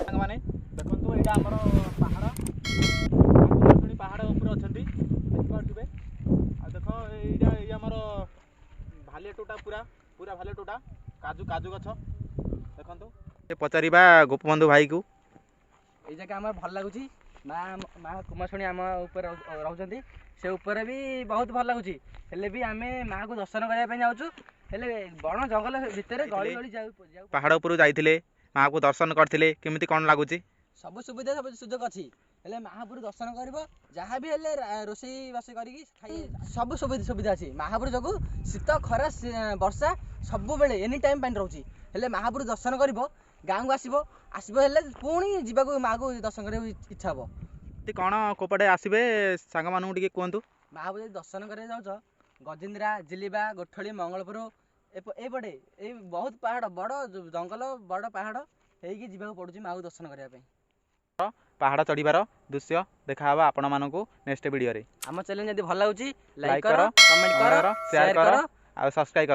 ସାଙ୍ଗମାନେ, ଦେଖନ୍ତୁ, ଏଇଟା ଆମର ପାହାଡ଼, କୁମାରଶୁଣି ପାହାଡ଼ ଉପରେ ଅଛନ୍ତି, ଦେଖିପାରୁଥିବେ। ଆଉ ଦେଖ, ଏଇଟା ଏଇ ଆମର ଭାଲିଆ ଟୋଟା, ପୁରା ପୁରା ଭାଲିଆ ଟୋଟା, କାଜୁ କାଜୁ ଗଛ ଦେଖନ୍ତୁ। ପଚାରିବା ଗୋପବନ୍ଧୁ ଭାଇକୁ। ଏଇ ଜାଗା ଆମର ଭଲ ଲାଗୁଛି। ମା କୁମାରଶୁଣି ଆମ ଉପରେ ରହୁଛନ୍ତି, ସେ ଉପରେ ବି ବହୁତ ଭଲ ଲାଗୁଛି। ହେଲେ ବି ଆମେ ମାଆକୁ ଦର୍ଶନ କରିବା ପାଇଁ ଯାଉଛୁ, ହେଲେ ବଣ ଜଙ୍ଗଲ ଭିତରେ ଗଳି ଗଳି ଯାଉ। ପାହାଡ଼ ଉପରୁ ଯାଇଥିଲେ, ମାଆକୁ ଦର୍ଶନ କରିଥିଲେ, କେମିତି କ'ଣ ଲାଗୁଛି? ସବୁ ସୁବିଧା, ସବୁ ସୁଯୋଗ ଅଛି, ହେଲେ ମହାପୁରୁ ଦର୍ଶନ କରିବ ଯାହା ବି ହେଲେ ରୋଷେଇ ବାସ କରିକି ଖାଇ ସବୁ ସୁବିଧା ଅଛି। ମହାପୁରୁ ଯୋଗୁଁ ଶୀତ, ଖରା, ବର୍ଷା ସବୁବେଳେ ଏନି ଟାଇମ୍ ପାଣି ରହୁଛି। ହେଲେ ମହାପୁରୁ ଦର୍ଶନ କରିବ, ଗାଁକୁ ଆସିବ, ଆସିବ ହେଲେ ପୁଣି ଯିବାକୁ ମାଆକୁ ଦର୍ଶନ କରିବାକୁ ଇଚ୍ଛା ହେବ। କ'ଣ କୋଉପଟେ ଆସିବେ, ସାଙ୍ଗମାନଙ୍କୁ ଟିକେ କୁହନ୍ତୁ। ମହାପୁରୁ ଯଦି ଦର୍ଶନ କରିବାକୁ ଯାଉଛ, ଗଜିନ୍ଦ୍ରା, ଜିଲିବା, ଗୋଠଳି, ମଙ୍ଗଳପୁର ଏପଟେ ଏଇ ବହୁତ ପାହାଡ଼, ବଡ଼ ଜଙ୍ଗଲ, ବଡ଼ ପାହାଡ଼ ହେଇକି ଯିବାକୁ ପଡ଼ୁଛି ମାଆକୁ ଦର୍ଶନ କରିବା ପାଇଁ। ପାହାଡ଼ ଚଢ଼ିବାର ଦୃଶ୍ୟ ଦେଖାହେବ ଆପଣମାନଙ୍କୁ ନେକ୍ସଟ ଭିଡ଼ିଓରେ। ଆମ ଚ୍ୟାନେଲ ଯଦି ଭଲ ଲାଗୁଛି, ଲାଇକ୍ କର, କମେଣ୍ଟ କର, ସେୟାର କର ଆଉ ସବସ୍କ୍ରାଇବ୍ କର।